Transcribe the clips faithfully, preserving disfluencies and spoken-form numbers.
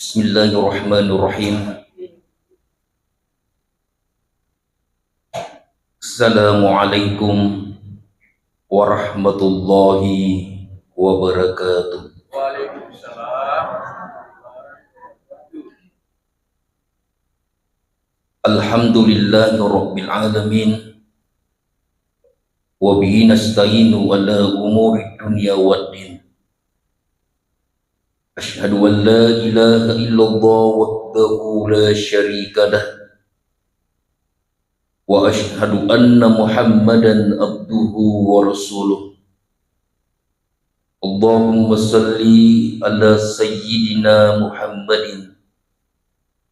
Bismillahirrahmanirrahim. Assalamualaikum warahmatullahi wabarakatuh. Waalaikumsalam. Alhamdulillahi rabbil alamin. Wa bihi nasta'inu ala umuri dunya waddin. Asyhadu an la ilaha illallah wahdahu la syarika lah. Wa asyhadu anna Muhammadan abduhu wa rasuluh. Allahumma salli ala sayyidina Muhammadin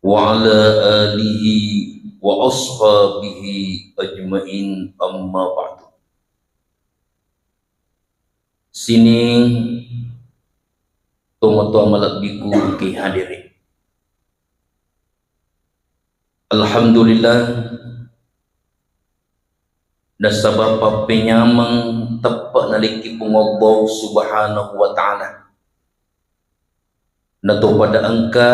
wa ala alihi wa ashabihi ajmain, amma ba'du. Sining tomatoa malebbiku engkae hadere. Alhamdulillah, nasaba pappenyameng teppe nalekki Puang Allah Subhanahu wa Ta'ala. Natopada engka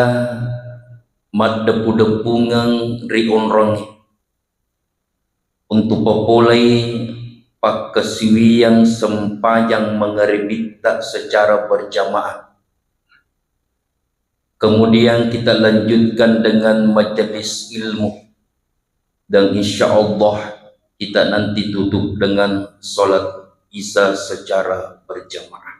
maddepu-depungeng ri onrongnge untuk papolei pakkasiwiyang sempajang mangaribitta secara berjamaah. Kemudian kita lanjutkan dengan majelis ilmu. Dan insya Allah kita nanti tutup dengan salat Isya secara berjamaah.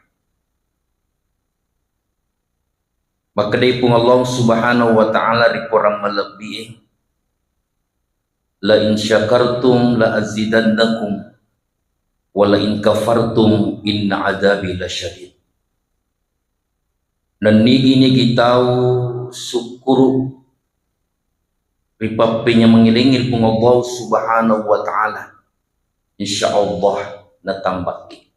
Makkedai Puang Allah Subhanahu wa Ta'ala ri Quran malebbi'e, "La in syakartum la azidannakum, wa la in kafartum inna adzabi lasyadid." Nennigi-nigi tau sukkuru ri pappenyamengngi Puang Allah Subhanahu wa Ta'ala, insya Allah natambakki.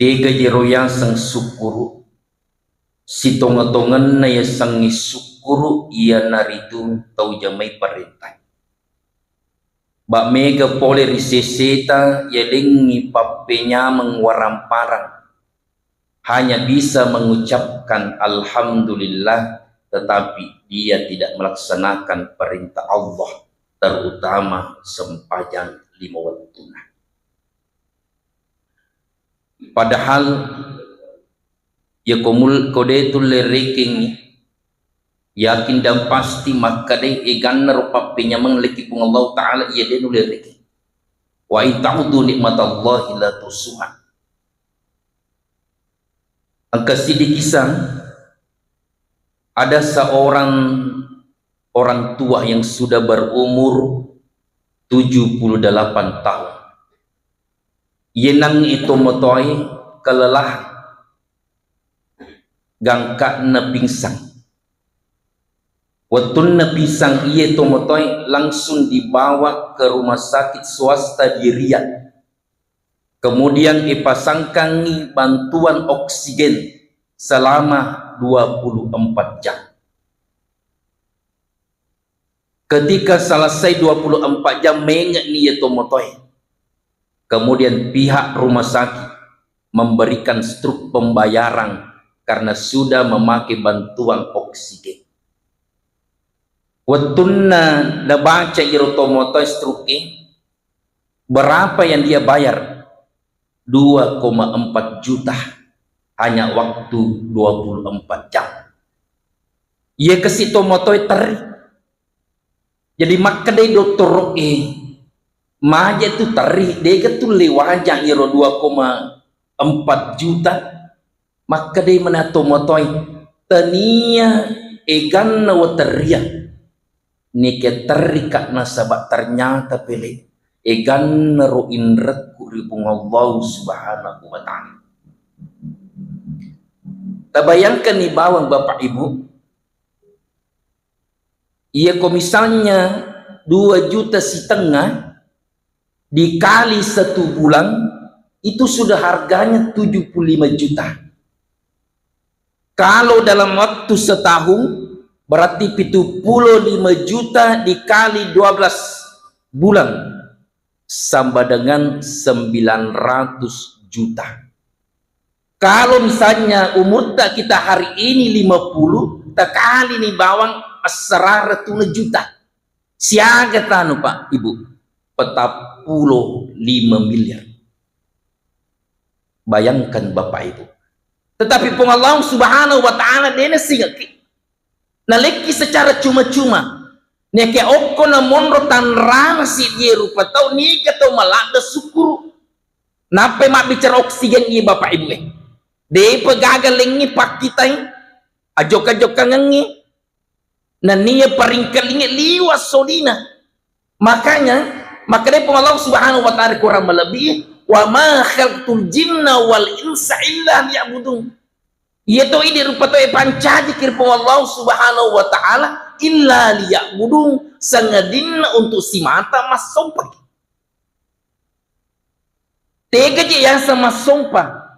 Tega jero yaseng sukkuru? Sitonga-tongenna yasengnge sukkuru iyanaritu tau jamai parenta. Ba mega pole ri seseta yalengngi pappenyameng waramparang, hanya bisa mengucapkan alhamdulillah, tetapi dia tidak melaksanakan perintah Allah, terutama sempajang lima wettuna. Padahal iya ko mul-, ko de tulle rekengngi, yakin dan pasti makkedai eganna ro pappenyameng lekki Puang Allah Ta'ala iya de nulle rekeng. Wa in ta'uddu nikmatallahi la tuhsuha. Engka siddi kisah, ada seorang orang tua yang sudah berumur tujuh puluh delapan tahun. Iye nangnge tomatoae kelelahan, gangkanna pingsan. Wettunna pingsan iye tomatoae langsung dibawa ke rumah sakit swasta di Riyadh. Kemudian ipasangkangngi bantuan oksigen selama dua puluh empat jam. Ketika selesai dua puluh empat jam, menge'ni iye tomatoae. Kemudian pihak rumah sakit memberikan struk pembayaran karena sudah memakai bantuan oksigen. Wettunna nabaca iro tomatoae struke, berapa yang dia bayar? Dua koma empat juta, hanya waktu dua puluh empat jam. Iya kasi tomatoae terri. Jadi makkedai dottoro'e, maja tu terri, dega tu lewaja iro dua koma empat juta. Makkedai mana tomatoae, tania eganna waterria. Nike terrika nasaba ternyata pele eganna ro inrekku ri Puang Allah Subhanahu wa Ta'ala. Tabayangkanni bawang Bapak Ibu, iya ko misalnya dua juta setengah dikali satu bulan, itu sudah harganya tujuh puluh lima juta. Kalau dalam waktu setahun, berarti pitu pulo lima juta dikali dua belas bulan, sama dengan sembilan ratus juta. Kalau misalnya umurta kita hari ini lima puluh, takalini bawang assarara tuna juta. Siaga tanu, Pak, Ibu? Petappulo lima miliar. Bayangkan, Bapak Ibu. Tetapi Puang Allah Subhanahu wa Ta'ala dena singaki. Nalekki secara cuma-cuma. Neke okko na monro tanrana si dia rupa tau, niga tau maladde sukkuru. Nappai mabbicara oksigen i, Bapak Ibu e. Depa gaga lengngi pakkitai, ajokka-jokkangengngi, nenniya paringkelingngi liwa solina. Makanya, makkedai Puang Allah Subhanahu wa Ta'ala Quran malebbi, "Wa ma khalaqtul jinna wal insa illa liya'budun." Iya to idi rupa to e pancaji kiri Puang Allah Subhanahu wa Ta'ala illa liya'budun, sangadinna untuk simata massompa. Tega je yaseng massompa.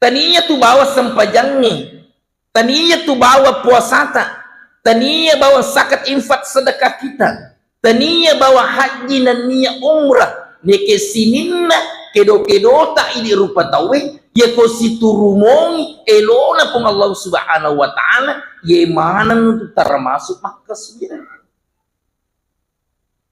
Tania tu bawa sempajangnge. Tania tu bawa puasata. Tania bawa zakat, infak, sedekah kita. Tania bawa haji nennia umrah. Neke sininna kedo-kedota idi rupa tauwe, yako siturumongi elona Puang Allah Subhanahu wa Ta'ala, ye maneng tu termasuk makkasuwireng.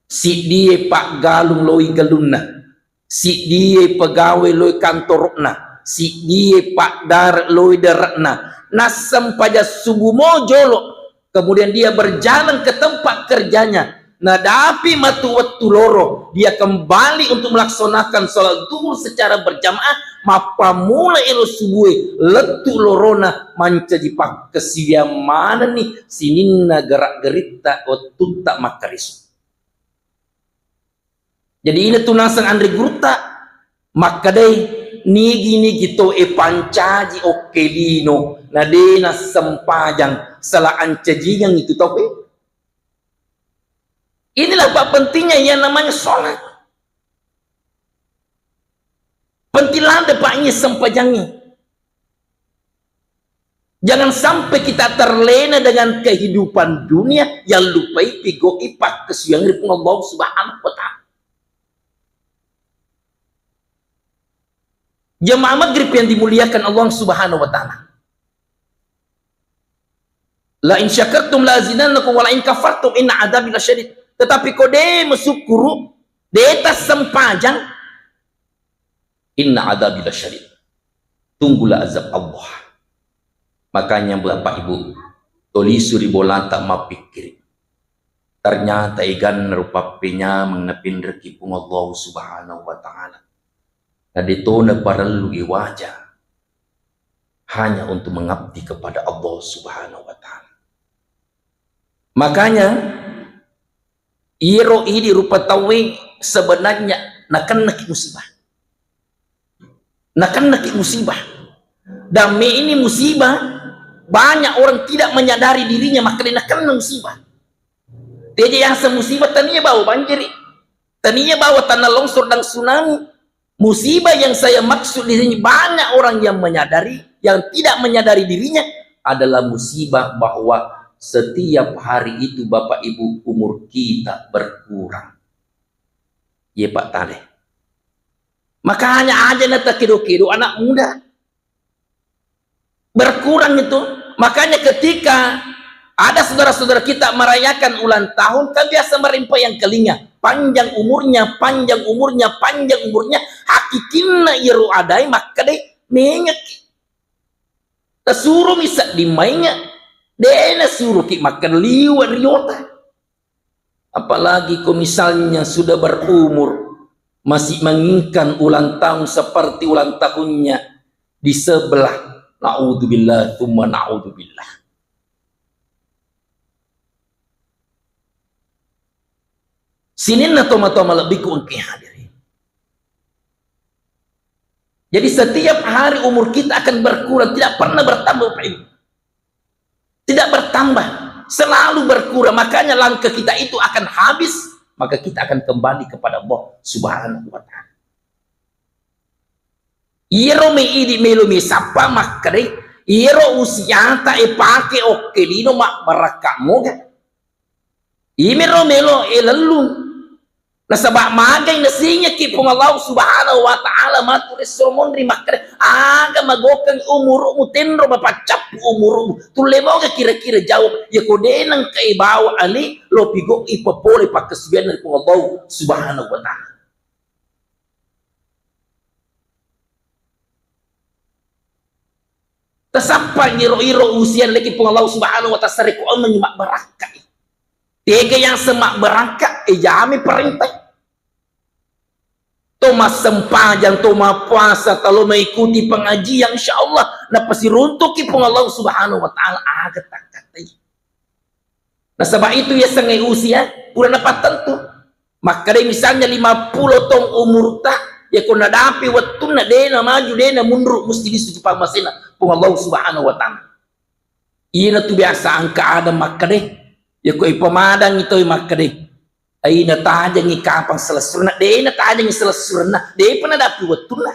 Siddie paggalung loi gallunna, siddie pegawai loi kantoro'na, siddie paddare loi dare'na, nassempajang subuh mo jolo, kemudian dia berjalan ke tempat kerjanya, nadapi matu wettu loro, dia kembali untuk melaksanakan sholat zuhur secara berjamaah, mappammula elo subue, lettu lorona, mancaji pakkasiwiang manenni sininna gerak-geritta wettutta makkaresu. Jadi ina tu naseng anre gurutta makkedai, nigi-nigi to e pancaji okke lino na de nassempajang, sala ancajingeng itu tau e. Inilah, Pak, pentingnya yang namanya sholat. Penting ladde, Pak, ini sempajangi. Jangan sampai kita terlena dengan kehidupan dunia yang lupai pigoi pakkasiwiang ri Puang Allah Subhanahu wa Ta'ala. Jemaah maghrib yang dimuliakan Allah Subhanahu wa Ta'ala. "La in syakartum la azidannakum wa la in kafartum inna adzabi lasyadid." Tetapi ko de masukkuru, de tassempajang, inna adzabi lasyadid. Tunggulah azab Allah. Makanya Bapak Ibu, tolisu ri bolata mappikkiri. Ternyata eganna rupa penyameng napinreki Puang Allah Subhanahu wa Ta'ala. Na detona parellu iwaja hanya untuk mengabdi kepada Allah Subhanahu wa Ta'ala. Makanya, iyaro idi rupa tauwe sebenarnya nakennaki musibah. Nakennaki musibah. Dan me ini musibah, banyak orang tidak menyadari dirinya, maka dia nakenna musibah. Teja yang semusibah tania bawa banjiri, tania bawa tanah longsor dan tsunami. Musibah yang saya maksud di sini, banyak orang yang menyadari, yang tidak menyadari dirinya adalah musibah bahwa setiap hari itu, Bapak Ibu, umur kita berkurang. Ye, Pak Tale. Makanya aja na takedo-kedo anak muda. Berkurang itu. Makanya ketika ada saudara-saudara kita merayakan ulang tahun, kan biasa merempa yang kelinga. Panjang umurnya, panjang umurnya, panjang umurnya. Hakikinna iyaro adae makkedai, mengekki. Tasurumi sedding mainga. De nasuruki makkeda liwe riota. Apalagi ko misalnya sudah berumur, masih menginginkan ulang tahun seperti ulang tahunnya di sebelah. Naudzubillah, tsumma naudzubillah. Sininna toma-toma lebihku engke hadirin. Jadi setiap hari umur kita akan berkurang, tidak pernah bertambah, Pak Ibu. Tidak bertambah, selalu berkurang. Makanya langkah kita itu akan habis, maka kita akan kembali kepada Allah Subhanahu wa Ta'ala. Iyaro me idi melo me sappa makkedai, iyaro usiata e pake okke lino mabbarakka moga. Imiro melo e lellung. Nasaba magai nasingekki Puang Allah Subhanahu wa Ta'ala matu ri esso monri makkeda, aga magokeng umuru'mu, tenro mapaccappu umuru'mu, tulle moga kira-kira jawab, yako de nengka ibawa ali, lo pigau'i papole pakkasuwianna ri Puang Allah Subhanahu wa Ta'ala. Tasappa ngiro-iro usia leki Puang Allah Subhanahu wa Ta'ala sarekkuammengngi mabbarakkai. Tega yang semabbarakka, eh, jami perintah. To massempajang, to mappuasa, talo mengikuti pengajian, insya Allah, napasiruntukki Puang Allah Subhanahu wa Ta'ala aga takkatai. Nasaba itu yasengnge usia, pura napattentu. Makkedai misalnya lima pulo taung umurta, yako nadapi wettunna, de namaju, de namunru, musti lisu ki pammasena Puang Allah Subhanahu wa Ta'ala. Ina tu biasa engka ada makkede, yako ipamadangi toi makkede, aina tajangi kapang selessurna, de natajangi selessurna, de pa nadapi wettunna.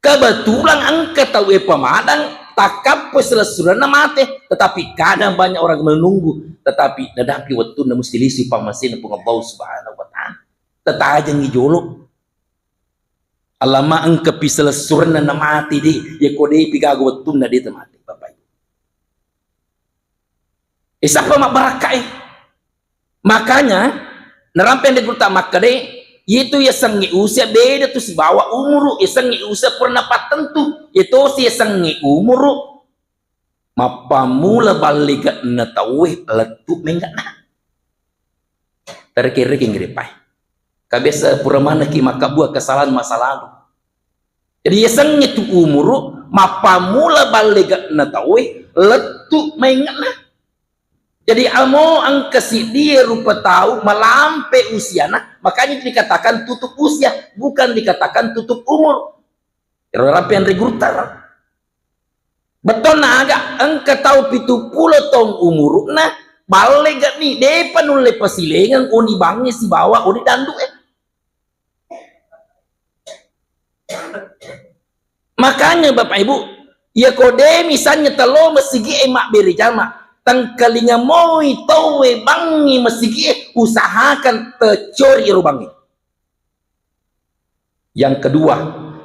Kebetulan engka tau e pamadang, takkappo selessurenna mate, tetapi kadang banyak orang menunggu, tetapi nadapi wettunna musti lisu pammasena Puang Allah Subhanahu wa Ta'ala. Tetajengi jolo. Alama engka pi selessurenna namate de, yako de pi gaga wettunna de temate, Bapak Ibu. E, sappa mabbarakka e? Makanya, narampeng ri gurutta makkede, itu yasengnge usia beda tu sibawa umuru, yasengnge usia pura napattentu, yatosi yasengnge umuru, mappammula ballege'na tauwe lettu mengge'na. Terkere-kere pai. Kabiasa pura manekki makkabua kesalahan masa lalu. Jadi yasengnge tu umuru, mappammula ballege'na tauwe lettu mengge'na. Jadi amo engka siddie rupa tau malampe usiana, makanya dikatakan tutup usia, bukan dikatakan tutup umur. Ero rampeng ri gurutta ro. Bettonna aga engka tau pitu pulo taung umuruna, ballege'ni, depa nulle pasilengeng oni bangnge sibawa oni dandu'e. Makanya Bapak Ibu, yako de misalnya telo masigi e mabbere jama, tengkalinga moi tauwe bangngi masigi e, usahakan tecori ero bangngi. Yang kedua,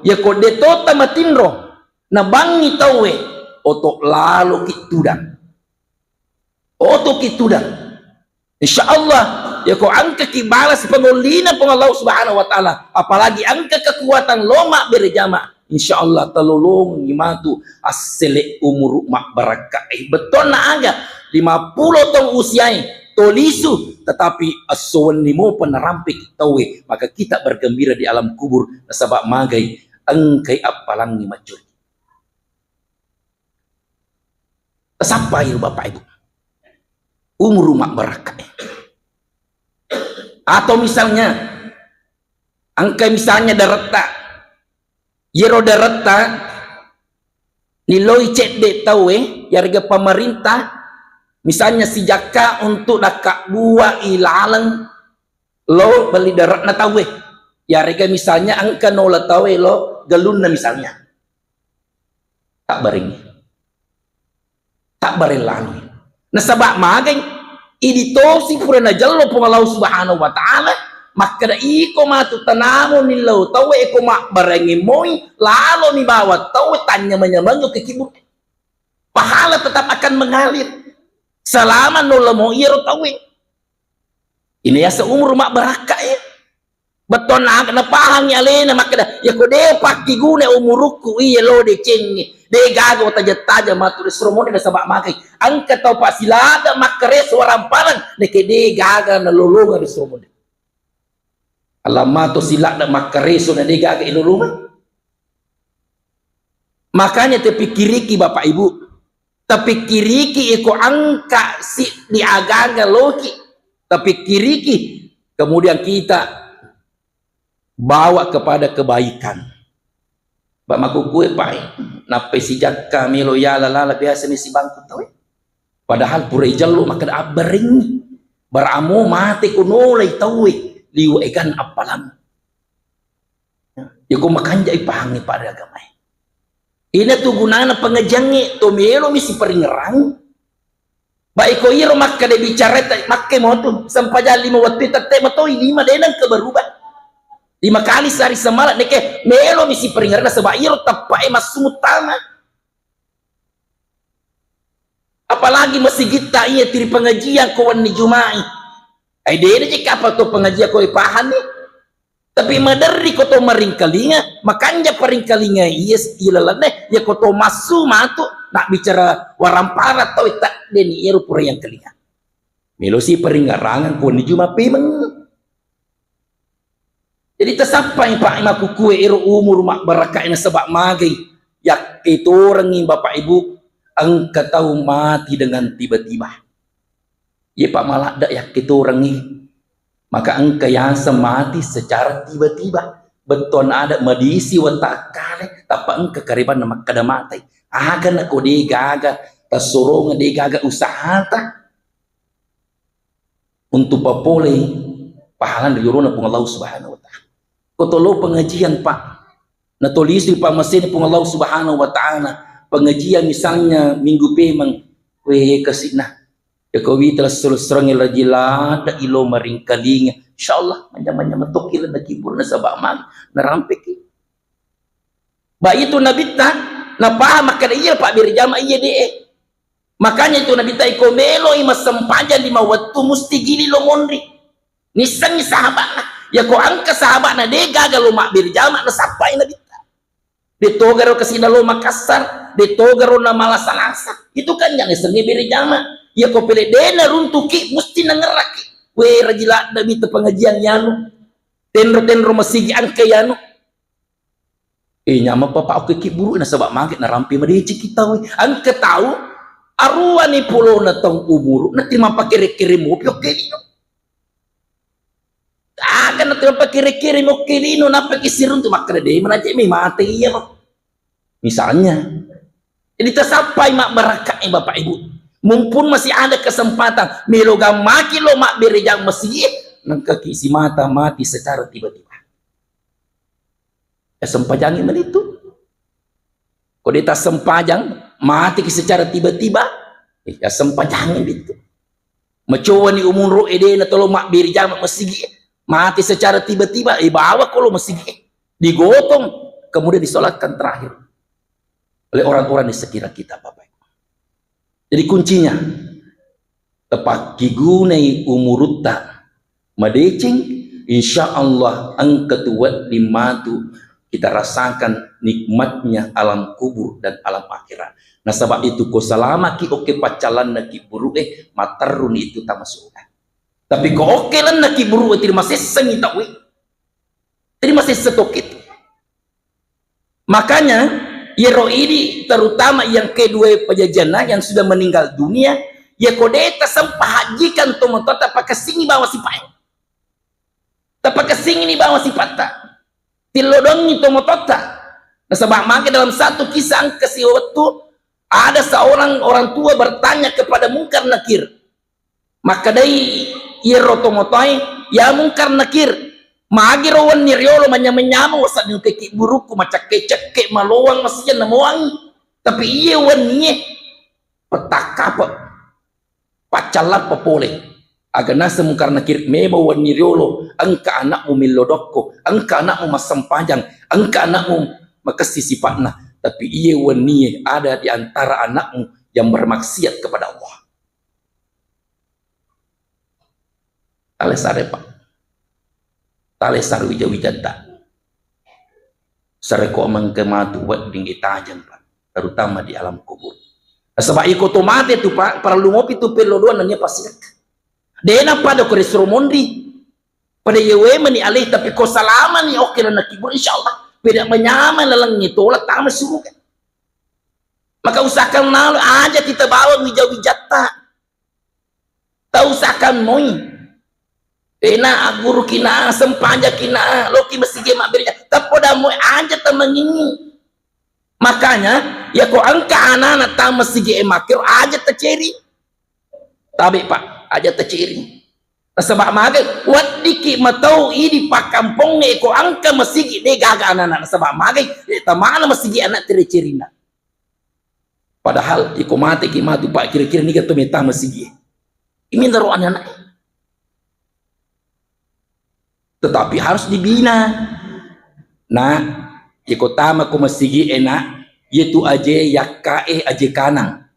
yako de tota matinro, nabangngi tauwe, oto laloki tudang. Otoki tudang. Insya Allah, yako engkaki balas pangollina Puang Allah Subhanahu wa Ta'ala, apalagi engka kekuatan lo mabbere jama, insya Allah talolongi matu assele umuru mabbarakka e. Bettonna aga, lima pulo taung usiae, to lisu, tetapi esso wenni mopa narampeki tauwe, maka kita bergembira di alam kubur, nasaba magai engkai appalangngi majjoi. Tasappai ro Bapak Ibu. Umuru mabbarakka e. Atau misalnya, engka misalnya daretta, yero daretta niloi cedde tauwe, yarega pemerintah, misalnya sijakka untuk dakkabbuai laleng lo belli dare'na tauwe. Yarega misalnya engka nola tauwe lo gellunna misalnya. Tabbarengngi. Tabbareng lanui. Nasaba magai, idi tosi pura najello Puang Allah Subhanahu wa Ta'ala, makkeda iko matu tanamo nillau tauwe, iko mabbarengngi moi, lalo mi bawa tauwe tanyameng-nyameng ke kibur. Pahala tetap akan mengalir selama nola mo iyaro tauwe. Ini yasa umur mabbarakka e. Bettonna aga napahangi alena makkeda, yako de pakkiguna umurukku iya lo decengnge, de gaga wataja-taja matu ri suro monri nasaba magai. Engka tau pasilada makkareso warampalang, neke de gaga nalolongang ri suro monri. Alamma to silada makkareso na de gaga ilolongang. Makanya tepikkiriki Bapak Ibu, tepikkiriki iko engka siddi agaga loki, tepikkiriki, kemudian kita bawa kepada kebaikan. Ba makukue pai, nappai sijakka melo yala lala biasa mi sibangku tauwe. Padahal pura ijallo makkeda abbarengngi. Bara amo mate ko nolai tauwe liwe egan appalang. Yako makanja ipahangngi pada agamae. Ina tu gunana pengajiangnge, to melo mi siparingerang. Baik ko iro makkeda bicara te-, makke motu, sempajang lima wettu tette matoi lima, de nengka berubah. Lima kali sehari semalam, neke melo mi siperingerna, sebab iro teppae massu muttama. Apalagi masigitta iya tiri pengajian ko wenni Jumai. Ai de na je kapang to pengajian ko ipahani. Tapi maderri ko to maringkalinga, makanja paringkalinga iya s-, iya lalenna, iya ko to massu matu, nak bicara warampara tau taddeni ero pura yang kalinga. Melosi paringarangeng ko wenni Juma pemeng. Jadi tasappai, Pak, makkukue ero umur mabbarakkae nasaba magai. Yakketorengngi, Bapak Ibu, engka tau mati dengan tiba-tiba. Iya, Pak, maladde yakketorengngi. Maka engka yaseng mati secara tiba-tiba. Bettuanna ada madisi watakkale, tappa engka karebanna makkeda matai. Aga nako de gaga tassorongeng, de gaga usahata untuk papolei pahalana ri yolona Puang Allah Subhanahu wa Ta'ala. Ko to lo pengajian, Pak, natolisi pammasena Puang Allah Subhanahu wa Ta'ala. Pengajian misalnya minggu pemeng, we kasi'na. Ya ko wita lessu-lessurengnge laji ladde ilo maringkalinga. Insyaallah, manyameng-nyameng tokki lalenna kiburu nasaba magi narampeki. Ba itu nabitta napahang makkeda iya pabbere jama iya de. Makanya itu nabitta iko meloi massempajang lima wettu musti gili lo monri. Nissengngi sahabatna. Ya ko engka sahabatna de gaga lo mabbere jama nasappai nabitta. De togaro kasina lo Makassar, de togaro na malasa-lasa. Itu kan yang sengi bere jama. Ya ko pele de naruntuki musti nangerraki. We raji ladde mi te pengajian yanu. Tenro-tenro masigi angka yanu. Eh, nyameng papa oke ki buru nasaba mage narampe madeceng kita we. Angka tau aruani pulona taung umuru na terima pakere-kere mopi oke lino. Aga na terima pakere-kere moke lino nappa ki siruntu makkeda de manaje mi mate iya mo. Misalnya. Jadi tasappai mabbarakkae Bapak Ibu. Mumpung masih ada kesempatan, melo gammaki lo mabbere jang masigi, nengka ki simata mati secara tiba-tiba. Ya sempajangi malitu. Ko de tassempajang, mateki secara tiba-tiba, eh, ya sempajangi malitu. Macowani umuru e de na tolo mabbere jama masigi, mati secara tiba-tiba, eh, bawa ko lo masigi, digotong, kemudian disolatkan terakhir oleh orang-orang di sekitar kita, Bapak Ibu. Jadi kuncinya, tapakkigunai umurutta madeceng, insya Allah engka tu wedding matu kita rasakan nikmatnya alam kubur dan alam akhirat. Nasaba itu ko salamaki oke paccallanna kiburu e, matterruni itu tama surga. Tapi ko oke lanna kiburu e, tidak masessangi tau e. Jadi masessa tokki tu. Makanya, yero idi terutama yang kedua pajajianna yang sudah meninggal dunia, ya ko de tasempa hajjikan tomatoatta pakessingi bawang sipae. Tapakessingi ni bawang sipatta. Tillodongi tomatoatta. Nasaba maka dalam satu kisah engka siwettu ada seorang orang tua bertanya kepada Munkar Nakir. Makkedai iyaro tomatoae, "Ya Mungkar Nakir, magiro wenni riolo manyameng-nyameng wasedding engka kibburukku, macekke-cekke, maloang, masijeng namoangi. Tapi iye wennie pettakkape, paccallappa pole." Aga naseng Mungkar Nakir, "Memang wenni riolo engka anakmu mello dokko, engka anakmu massempajang, engka anakmu makessi sipatna. Tapi iye wennie ada di antara anakmu yang bermaksiat kepada Allah." Tale sare, Pak. Tale sare wija-wijatta. Sare ko mengke matu wedding itajeng, Pak. Terutama di alam kubur. Nasaba iko to mate tu, Pak, parellu mopi tu pello doang nennia pasti. Dena pada ko resro monri. Pada yewe mani alih, tapi ko salama ni oke lana kibur, insya Allah. Beda menyama laleng itu, Allah tama surga. Maka usahakan nalo aja kita bawa wija-wijatta. Tau usahakan moi. Ena agguru kina, sempaja kina, loki masigi mabbere. Tappoda moi aja temengingi. Makanya, ya ko engka anana tama masigi e makkero aja taceri. Tabe, Pak, aja taceri. Nasaba magai, weddiki matau idi pakkampongnge ko engka masigi de gaga anana nasaba magai, eh, tamana masigi anak tere-cerina. Padahal iko mate ki matu, Pak, kira-kira niga to metta masigi. Iminaro anak-anak. Tetapi harus dibina. Nah, iko tama ko masigi e, Nak, yetu aje yakka e aje kanang.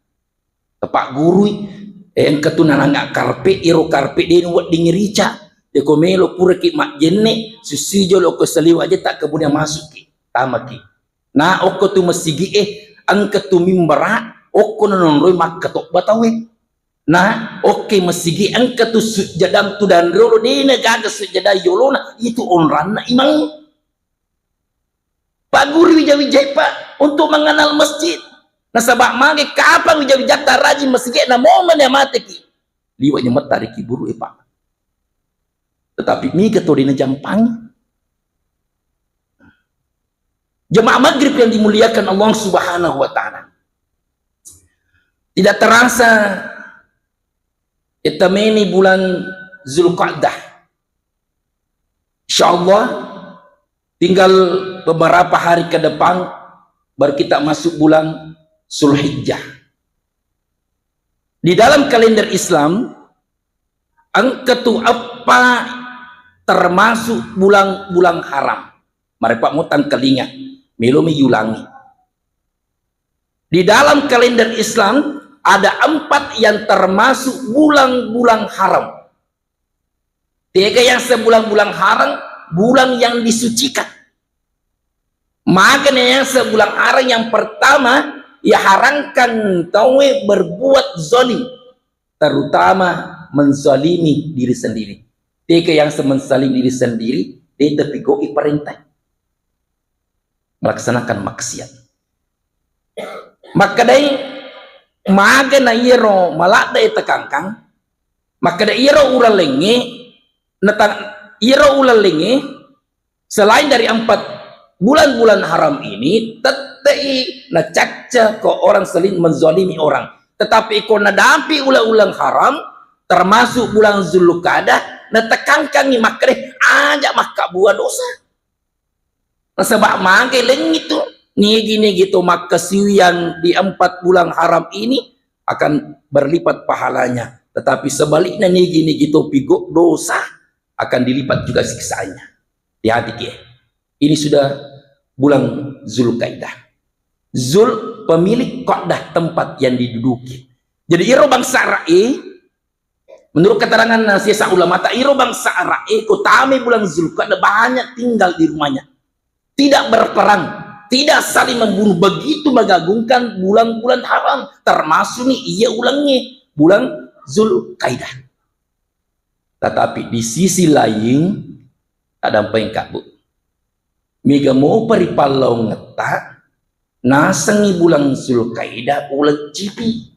Tepak gurui, eh, engka tu nananga karpe, iro karpe de nuwedding rica. Iko melo pura ki majjenne, susui jolo ko saliwa aje tak kemudian masuk ki, tama ki. Nah, okko tu masigi e, engka tu mimbara, okko nanonroi makkatobba tauwe. Nah, okke masigi, engka tu sujjadang tu danrolo, dena gaga sujjadang yolona, itu onranna imang. Pagguru wija-wijai, Pak, untuk mengenal masjid. Nasaba mage kapang wija-wijatta rajin masigi, na momen ya mateki. Liwa nyametta ri kiburu e, Pak. Tetapi mega to dena jampangi. Jemaah maghrib yang dimuliakan Allah Subhanahu wa Ta'ala. Tidak terasa, kita meni bulan Zulqa'dah. Insya Allah, tinggal beberapa hari ke depan, baru kita masuk bulan Zulhijjah. Di dalam kalender Islam, engka tu eppa termasuk bulan-bulan haram. Marepa mo tangkalinga, melo mi yulangi. Di dalam kalender Islam, ada empat yang termasuk bulan-bulan haram. Tega yang sebulan-bulan haram, bulan yang disucikan. Maka yang sebulan haram yang pertama, ya haramkan tauwe berbuat zalim, terutama menzalimi diri sendiri. Tega yang se-, menzalimi diri sendiri, de tapi goi perintah. Melaksanakan maksiat. Makkedai, maga na iyaro maladde e takangkang, makkeda iyaro uleng lengnge, nata-, iyaro uleng lengnge, selain dari empat bulan-bulan haram ini, tette'i nacacca ko orang saling menzalimi orang. Tetapi ko nadapi uleng-uleng haram, termasuk bulan Zulqa'dah, natakangkangi makkeda, aja makkabua dosa. Nasaba mage lengngi tu, nigi-nigi to makkasiwiang di empat bulan haram ini akan berlipat pahalanya. Tetapi sebaliknya, nigi-nigi to pigok dosa akan dilipat juga siksanya. Hati-hati ki. Ini sudah bulan Zulkaidah. Zul, pemilik Qa'dah, tempat yang diduduki. Jadi iro bangsa Ra'i, menurut keterangan sesa ulama, ta iro bangsa Arab e, ko tame bulan Zulkaidah banyak tinggal di rumahnya. Tidak berperang, tidak saling membunuh. Begitu mengagungkan bulan-bulan haram, termasuk ni iya ulengnge, bulan Zulkaidah. Tetapi di sisi lain, ada apa yang kabut? Mega mopa ri pallaungetta, nasengngi bulan Zulkaidah uleng cipi.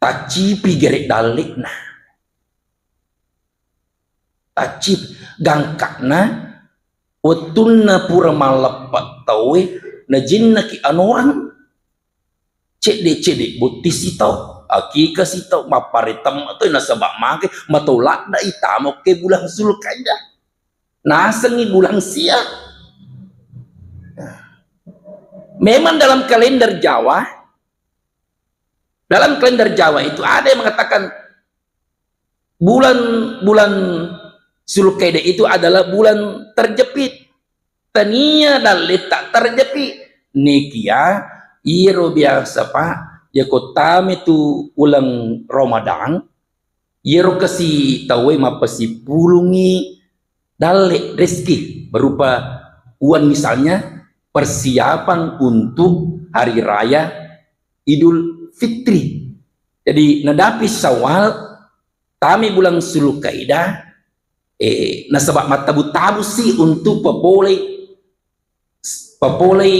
Taccipi gere dalle'na. Taccip-, gangka'na wettunna pura malleppe tauwe, najinnaki anorang. Cedde-cedde botti sitau, akika sitau, mapparetemme toi nasaba mage matau ladde i tama okke bulan Zulkaidah. Nasengngi bulan sia. Memang dalam kalender Jawa, dalam kalender Jawa itu ada yang mengatakan bulan, bulan Zulkaidah itu adalah bulan terjepit. Tania dalle tak terjepit. Nekia iro biasa, Pak, yako tame tu uleng Ramadan, iyaro kasi tauwe mappasipulungngi dalle rezeki berupa uang, misalnya persiapan untuk hari raya Idul Fitri. Jadi nadapi Syawal, tami bulan Zulkaidah, eh, nasaba mattabu-tabu si untuk papolei, papolei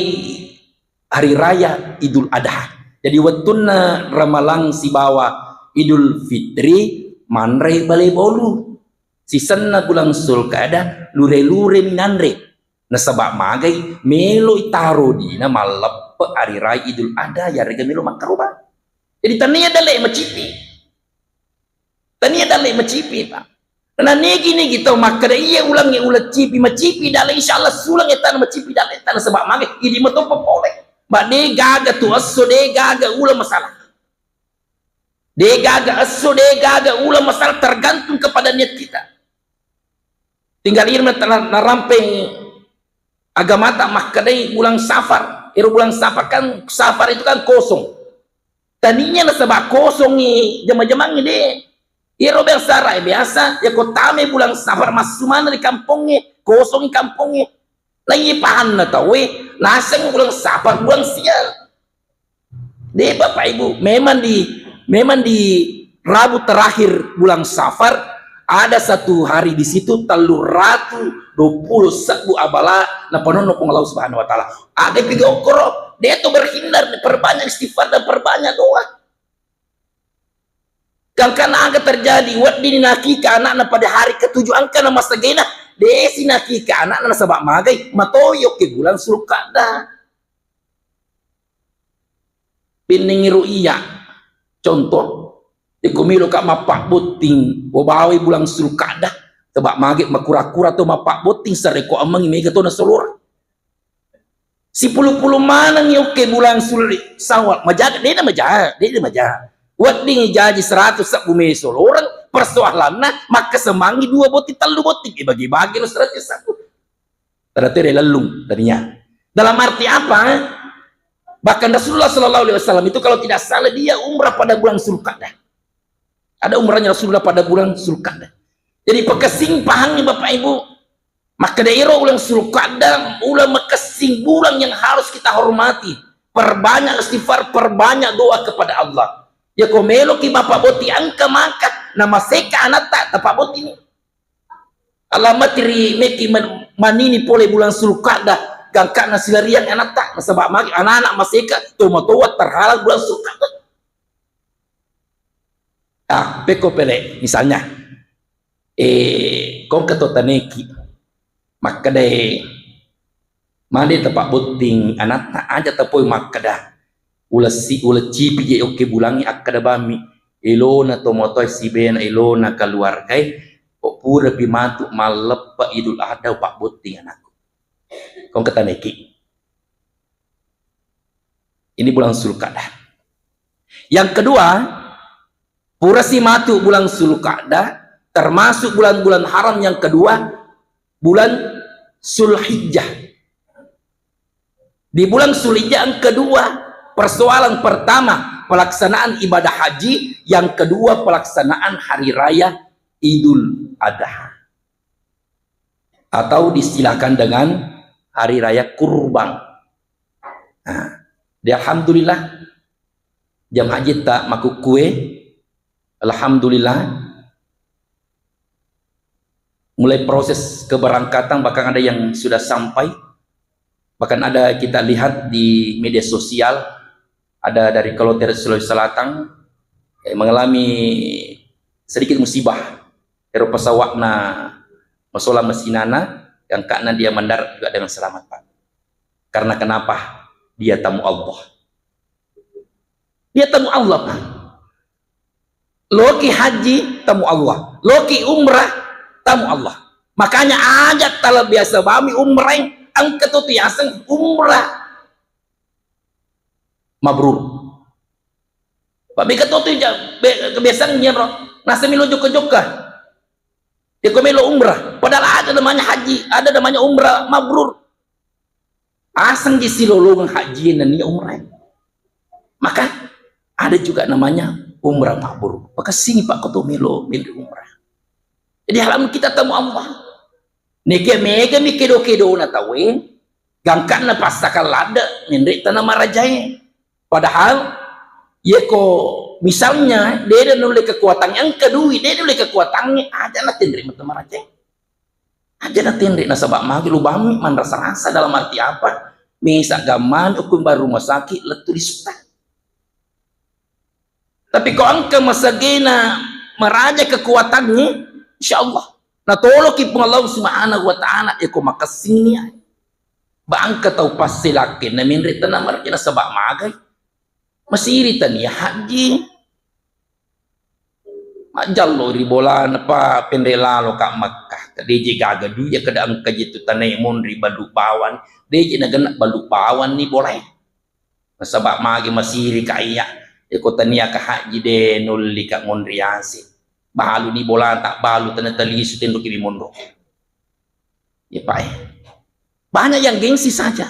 hari raya Idul Adha. Jadi wettunna Ramalang sibawa Idul Fitri manre bale bolu. Sisenna bulan Zulkaidah lure-lure minanre. Nasaba magai meloi taro dina malleppe hari raya Idul Adha, yarega melo makkaroba. Jadi tania dalle macipi. Tania dalle macipi, Pak. Karena nigi-nigi tau makkeda iya ulengnge uleng cipi, macipi dalle, insya Allah sulang etana macipi dalle etana, sebab mage idi matoppa pole. Ba de gaga tu esso, de gaga uleng masalah. De gaga esso, de gaga uleng masalah, tergantung kepada niat kita. Tinggal irna tana-, narampeng agamata makkedai bulan Safar. Ero bulan Safar kan, Safar itu kan kosong. Tania nasaba kosongi jama-jamangnge de. Iyaro biasa rai biasa, ya ko tame bulan Safar massu maneng ri kampongnge, kosongi kampongnge. Naiya pahanna tauwe, naseng bulan Safar bulan sial. De, Bapak Ibu, memang di, memang di Rabu terakhir bulan Safar, ada satu hari di situ tellu ratu dua puluh sebbu abala napanonno Puang Allah Subhanahu wa Ta'ala. Aga piga okkoro, de to berhindar, perbanyak istighfar dan perbanyak doa. Gangkana aga terjadi, wedding nakika anakna pada hari ketujuh angka na masagena, desi nakika anakna nasaba magai, matoyo ke bulan Sulkada. Benning ru'iyah. Contoh, iko melo ka mappabbotting, wabawai bulan Sulkada, teba mage makura-kura to mappabbotting, sareko ammengi mega to nasolora. Sipulu-pulu maneng yokke bulan Sul-, Sawal, majaga, dena majaga, dena majaga. Wedding jaji seratus sebbu meso loreng, persoalanna makkesemangi dua botting, tellu botting, eh, bagi-bagi lo seratus sebbu. Tada tere lellung tadinya. Dalam arti apa? Bahkan Rasulullah Shallallahu Alaihi Wasallam itu kalau tidak salah dia umrah pada bulan Sulkadah. Ada umrahnya Rasulullah pada bulan Sulkadah. Jadi pekesing pahangi Bapak Ibu. Maka dairo ulang Sulkadah, ulang mekesing bulan yang harus kita hormati. Perbanyak istighfar, perbanyak doa kepada Allah. Ya ko meloki Bapak boti angka maka, nama seka anatta, Bapak boti ni. Alamat ri meki man-, manini pole bulan Sulkada, gangkana silariang anatta, nasaba magi anak-anak maseka, tomatoa terhalang bulan Sulkada. Ah, pekko pele, misalnya, eh, kongka to taneki, makkadae, made tepak botting anatta aja tapoi makkada, ulessi, uleccipi je okke bulangi akkada bami, elona tomatoa sibena, elona keluargae, kok pura pi matu malleppa Idul Adha pak botting anakku. Kongka taneki. Ini bulan Sulkadah. Yang kedua, purasi matu bulan Sulkadah, termasuk bulan-bulan haram yang kedua, bulan Sulhijjah. Di bulan Sulhijjah yang kedua, persoalan pertama, pelaksanaan ibadah haji, yang kedua, pelaksanaan hari raya Idul Adha. Atau diistilahkan dengan hari raya kurban. Nah, di alhamdulillah, jam haji tak makukkue, alhamdulillah, mulai proses keberangkatan, bahkan ada yang sudah sampai, bahkan ada kita lihat di media sosial, ada dari Kloter Sulawesi Selatan, eh, mengalami sedikit musibah. Ero pesawatna masolang mesinana, gangkana dia mendarat juga dengan selamat, Pak. Karena kenapa? Dia tamu Allah. Dia tamu Allah, Pak. Loki haji, tamu Allah. Loki umrah, tamu Allah. Makanya aja tala biasa bami umrah, engka tu tiaseng umrah mabrur. Pak, beka to tu ja-, be-, kebiasaan ya, Bro. Nasami lo jokka-jokka. Dia ko melo umrah. Padahal ada namanya haji, ada namanya umrah mabrur. Aseng ji silolongang haji nennia umrah. Maka ada juga namanya umrah mabrur. Maka sini Pak Ketua melo, melo umrah. Jadi halaman kita tamu Allah. Neke mega mi kedo-kedona tauwe, gangkanna passakang ladde, menre tana marajae. Padahal, yeko misalnya, dede nulle kekuatannya, engka dui, dede nulle kekuatannya, aja na tenre mata marajae. Aja na tenre nasaba magi lubami manrasa-rasa dalam arti apa? Mesa gammani ukun baru rumah sakit, lettu di suta. Tapi ko engka masagena maraja kekuatannya, insya Allah. Natoloki Puang Allah Subhanahu wa Ta'ala, ya ko makessing ni. Bangka tau passelakkenna menre tana marja nasaba magai. Masiri tania haji. Majjallo ri bolana pa penre lalo ka Makkah. Deje gaga duja kada engka je tu tanai monri balu bawang. Deje nagenna balu bawang ni bolai. Nasaba magi masiri ka iya, eko tania ka haji de nulli ka monri ase. Balu ni bolata, balu tania talisu tenro ki monro. Ya, Pak, eh. Banyak yang gengsi saja.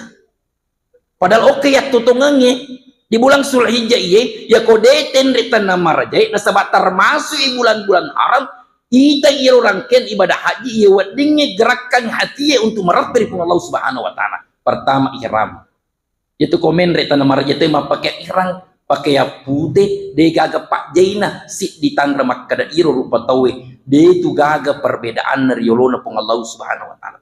Padahal oke ya tutungengnge di bulan Zulhijjah iye, ya ko de tenre tanah marajae, nasaba termasuk i bulan-bulan haram, ita iro rangkaian ibadah haji, iya weddingnge gerakan hatie untuk merebbe ri Puang Allah Subhanahu wa Ta'ala. Pertama, ihram. Itu ko menre tanah maraja te mappake ihram, pakaian pute, de gaga pajjaina, siddi tanra makkada iro rupa tauwe, de tu gaga perbedaanna ri yolona Puang Allah Subhanahu wa Ta'ala.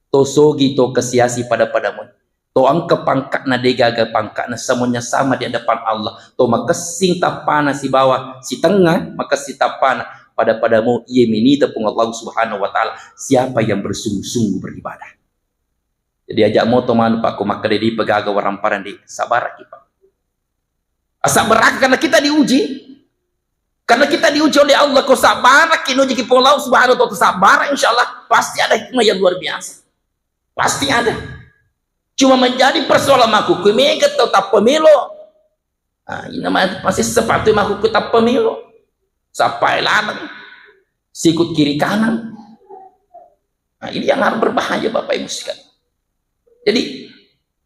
To sogi, to kasiasi pada-padamu. To engka pangkatna, de gaga pangkatna, semuanya sama di hadapan Allah. To makessing tappana sibawa sitengnga, makessing tappana pada-padamu, iye minita Puang Allah Subhanahu wa Ta'ala, siapa yang bersungguh-sungguh beribadah. Jadi aja moto manu, Pak, ko makkeda di pegaga waramparang di, sabaraki, Pak. Sabaraki karena kita diuji. Karena kita diuji oleh Allah, ko sabaraki nuji ki Puang Allah Subhanahu wa Ta'ala, sabar, insya Allah pasti ada hikmah yang luar biasa. Pasti ada. Cuma menjadi persoalan makkukku mega tau tappa melo. Ah, ina ma-, masih sepatu makkukku tappa melo. Sappai lanang. Sikut kiri kanan. Nah, ini yang harus berbahaya, Bapak Ibu sekalian. Jadi,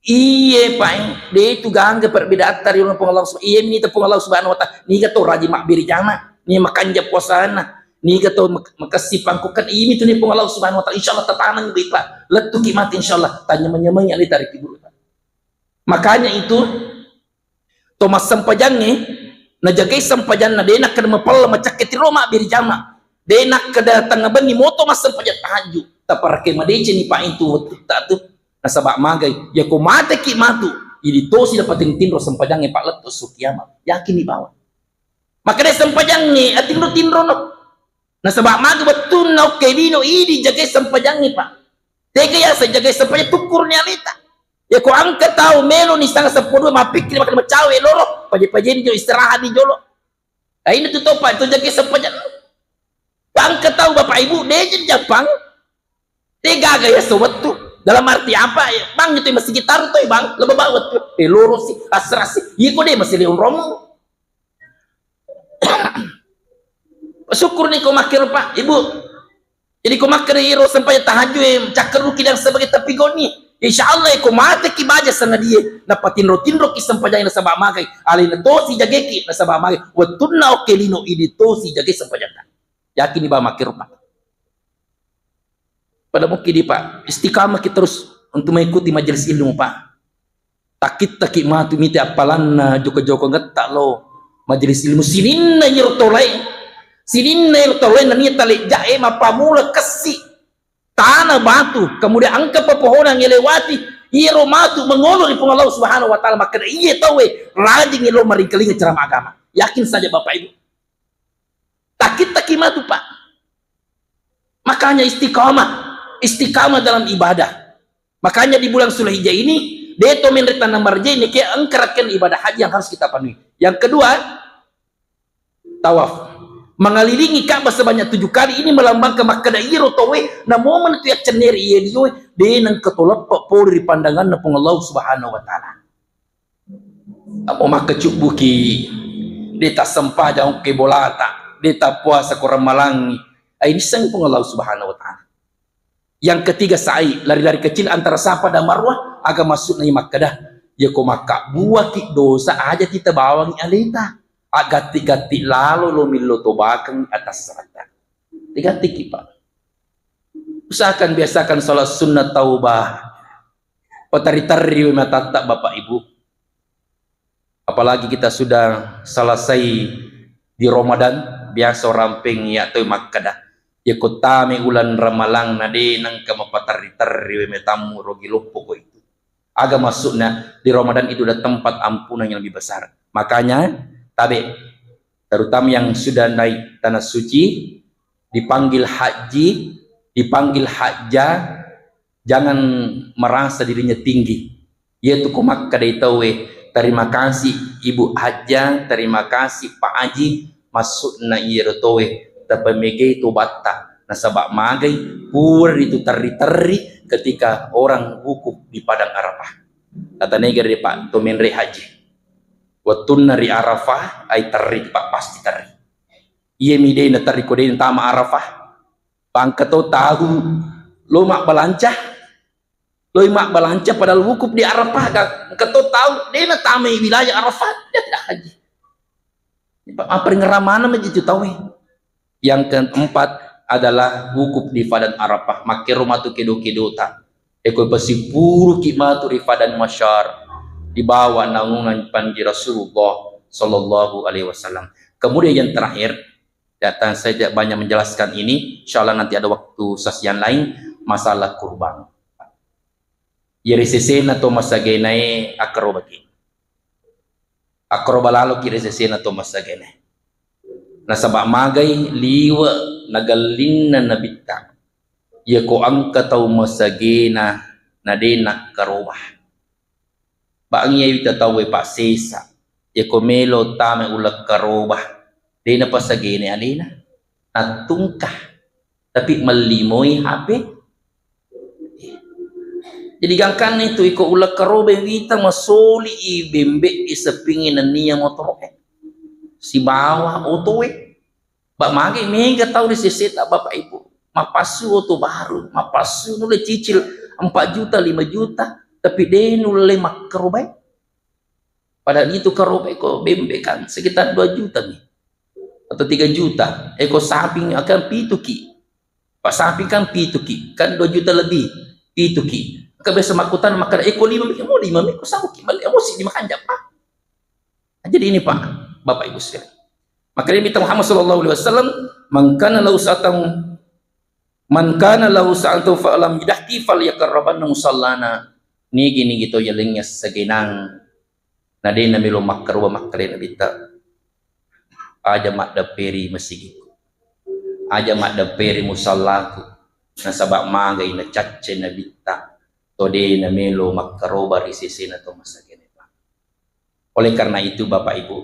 iye, Pak, eh, de tu gangga perbedaan tadi oleh Puang Allah Sub-, iye, ini tu Puang Allah Subhanahu wa Ta'ala. Niga to rajin mabbere jama, ni makanja puasana, niga to mek-, makessi pangkukan, ini tu ni Puang Allah Subhanahu wa Ta'ala. Insya Allah tatanang, Pak. Lettuki mati, insya Allah. Tanya menyemeng yang ditarik ibu. Makanya itu, to massempajangnge, najagai sempajanna, de nakkeda mapella macakke tiro mabbere jama. De nakkeda tengnga benni moto massempajang tahajud. Taparake madeceng ni, Pak, itu wettutta tu. Nasaba magai, yako mateki matu, idi tosi dapating tinro sempajangnge, Pak, lettu su kiamat. Yakin ni bawang. Makkeda sempajangnge, atinro-tinrono. Nasaba magi wettunna okke lino idi jagai sempajangnge, Pak. Tega yaseng jagai sempajang, tukkurni aleta. Yako engka tau melo ni sanga seppulo dua mappikkiri makkeda macawe loro, paje-pajeni jolo, istirahat ni jolo. Nah, ini tu topa tu jagai sempajang. Engka tau Bapak Ibu, de jappang. Tega ga yaseng wettu. Dalam arti apa? Ya, Bang, itu masih gitaru toi, Bang. Lebih bawa wettu. Eh, loro si, asrasi. Iya ko de masih leon romo. Syukur ni ko makkero, Pak, Ibu. Jadi ko makkero iro sempajang tahajud, eh, cakkeruki dan sebagai tapi goni. Insya Allah, ko mateki baja sangadie, napatinro-tinroki sempajang nasaba magai. Alena tosi jageki nasaba magai. Wettunna okke lino idi tosi jagai sempajang. Yakin ni ba makkero, Pak. Pada mukki di, Pak, istiqamah kita terus untuk mengikuti majelis ilmu, Pak. Takittaki matu mite appalanna joko-joko ngetta lo majelis ilmu sininna iro tolai. Sininna iro tolai nania talejjae mappamula kessi. Tana batu, kemudian engka pepohonan ngelewati, iyaro matu mengolo ri Puang Allah Subhanahu wa Ta'ala, makkeda iye tauwe rajing lo maringkalinga ceramah agama. Yakin saja Bapak Ibu. Takittaki matu, Pak. Makanya istiqamah, istiqamah dalam ibadah. Makanya di bulan Zulhijjah ini, de to menre tanah marje ini ke engkaraken ibadah haji yang harus kita penuhi. Yang kedua, tawaf. Mengelilingi Ka'bah sebanyak tujuh kali ini melambangkan makkeda iro towe na momen tu yaccenneri iye lioe de nengka toleppe pole ri pandanganna Puang Allah Subhanahu wa Ta'ala. Amo makkecubbuki, de tassempajang okke bolata, de tappuasa ko ramalangi, ai nisseng Puang Allah Subhanahu wa Ta'ala. Yang ketiga, sa'i, lari-lari kecil antara Safa dan Marwah, aga maksudna makkeda, ya ko makkabbuaki dosa aja kita bawangi aleta, agatti-gatti lalo lo millo tobakeng atas serata. Digattiki, Pak. Usahakan biasakan salat sunnah taubah. Paterri-terriwi matatta, Bapak Ibu. Apalagi kita sudah selesai di Ramadan, biasa orang peng ya toi makkeda, ya ko tame ulan Ramalang na de nengka mapaterri-terriwi metammu rogi loppo ko itu. Aga maksudna, di Ramadan itu ada tempat ampunan yang lebih besar. Makanya, tabe, terutama yang sudah naik tanah suci, dipanggil haji, dipanggil hajjah, jangan merasa dirinya tinggi. Iyatu ko makkeda tauwe, "Terima kasih Ibu Hajjah, terima kasih Pak Haji," maksudna iyaro tauwe, tapamegei tobatta, nasaba magai pura ritu terri-terri ketika orang wukuf di padang Arafah. Tata nega ri, Pak, to menre haji. Wettunna ri Arafah, ai terri, Pak, pasti terri. Iya mi de' na terri ko de' na tama Arafah. Bangka to tahu lo mabbalanca, lo mabbalanca padahal wukuf di Arafah, ga-, engka to tahu de' na tamai wilayah Arafah, dia tidak haji. Apa ringerang mana maji tu tahu. Yang keempat adalah wukuf di Padang Arafah. Makkero matu kedo-kedota. Eko pasipuruki matu ri Padang Mahsyar, di bawah naungan panji Rasulullah Sallallahu Alaihi Wasallam. Kemudian yang terakhir, ya, tan-, saya tidak banyak menjelaskan ini. Insya Allah nanti ada waktu sesi yang lain, masalah kurban. Iya ri sesena to masagenae akkarobaki. Akkaroba laloki ri sesena to masagenae. Nasaba magai liwe' nagellinna Nabitta. Iya ko engka tau masagena na de' nakkaroba. Bangngi wita tauwe, Pak, sesa. Iya ko melo tama uleng karoba, de' napasagena alena. Nattungka. Tapi mellimoi H P. Jadi gangkanna itu, iko uleng karoba wita masoli i bembe i, seppingi nennia motoro e. Sibawa oto e. Ba mage mega tau ri seseta, Bapak Ibu. Mapassu oto baru, mapassu nulle cicil empat juta, lima juta, tapi de' nulle makkarobai. Padahal itu karobai ko bembe kan sekitar dua juta mi. Atau tiga juta. Eko saping akan pitu ki. Pak saping kan pitu ki. Kan dua juta lebih. Pitu ki. Engka biasa makkutana makkeda, "Eko lima mi?" "Emo lima mi, ko sabo ki bali." "Emo si lima kan japa." Nah, jadi ini, Pak, Bapak Ibu sekalian. Makanya Nabi Muhammad sallallahu alaihi wasallam, "Man kana lahu sa'atan, man kana lahu sa'atan fa lam yudahhi falyaqrabanna musallana." Nigi-nigi to yalengnge sagenang na de' namelo makkaroba, makkeda Nabitta, "Aja maddepperi masigiku. Aja maddepperi musallaku." Nasaba magai nacacce Nabitta to de' namelo makkaroba ri sesena to masagena, Pak. Oleh karena itu, Bapak Ibu,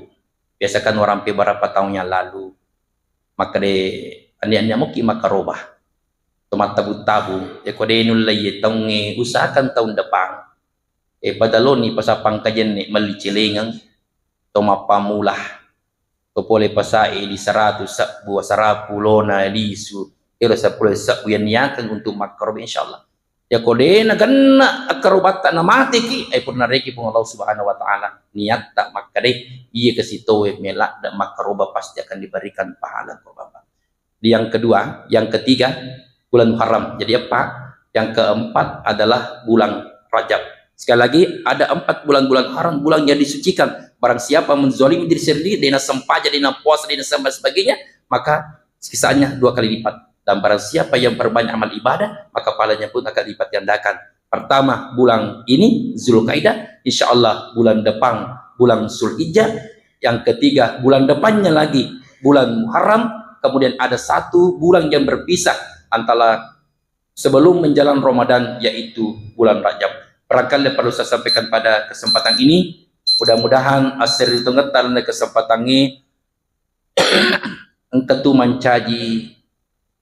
biasa kan orang pe beberapa tahun yang lalu, makkeda, "Ania-ania moki makkaroba." To mattabung-tabung, e ko de' nulle iye taungnge, usahakan tahun depan. E pada loni pasapang kajenne melli celengeng, to mappamula. To pole pasae di seratus sebbu, seratus lona lisu, ero seppulo sebbu yang niakeng untuk makkaroba, insyaallah. Ya ko de' nagenna akkarobatta namateki, ai purna reki Puang Allah Subhanahu wa Ta'ala, niatta makkeda, iya kasi towe meladde makkaroba pasti akan diberikan pahala korban. Yang kedua, yang ketiga, bulan Muharram. Jadi apa? Yang keempat adalah bulan Rajab. Sekali lagi, ada empat bulan-bulan haram, bulan yang disucikan. Barang siapa menzalimi diri sendiri, de' nasempaja, de' napuasa, de' nasembah sebagainya, maka siksaannya dua kali lipat. Dan barang siapa yang perbanyak amal ibadah, maka pahalanya pun akan lipat gandakan. Pertama, bulan ini, Zulkaidah. Insya Allah, bulan depan, bulan Zulhijjah. Yang ketiga, bulan depannya lagi, bulan Muharram. Kemudian ada satu bulan yang berpisah antara sebelum menjelang Ramadan, yaitu bulan Rajab. Barangkali perlu saya sampaikan pada kesempatan ini. Mudah-mudahan aseri tengah kesempatan ini engka tu mancaji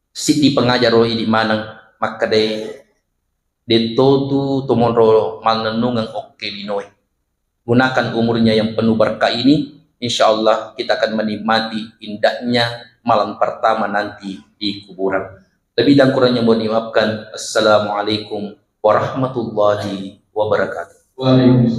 siddi pangajaro idi maneng makkedae, "Detto tu tomonro mannennungeng okke linoe." Gunakan umurnya yang penuh berkah ini, insya Allah kita akan menikmati indahnya malam pertama nanti di kuburan. Lebih dan kurangnya mohon dimaafkan. Assalamualaikum warahmatullahi wabarakatuh. Waalaikumsalam.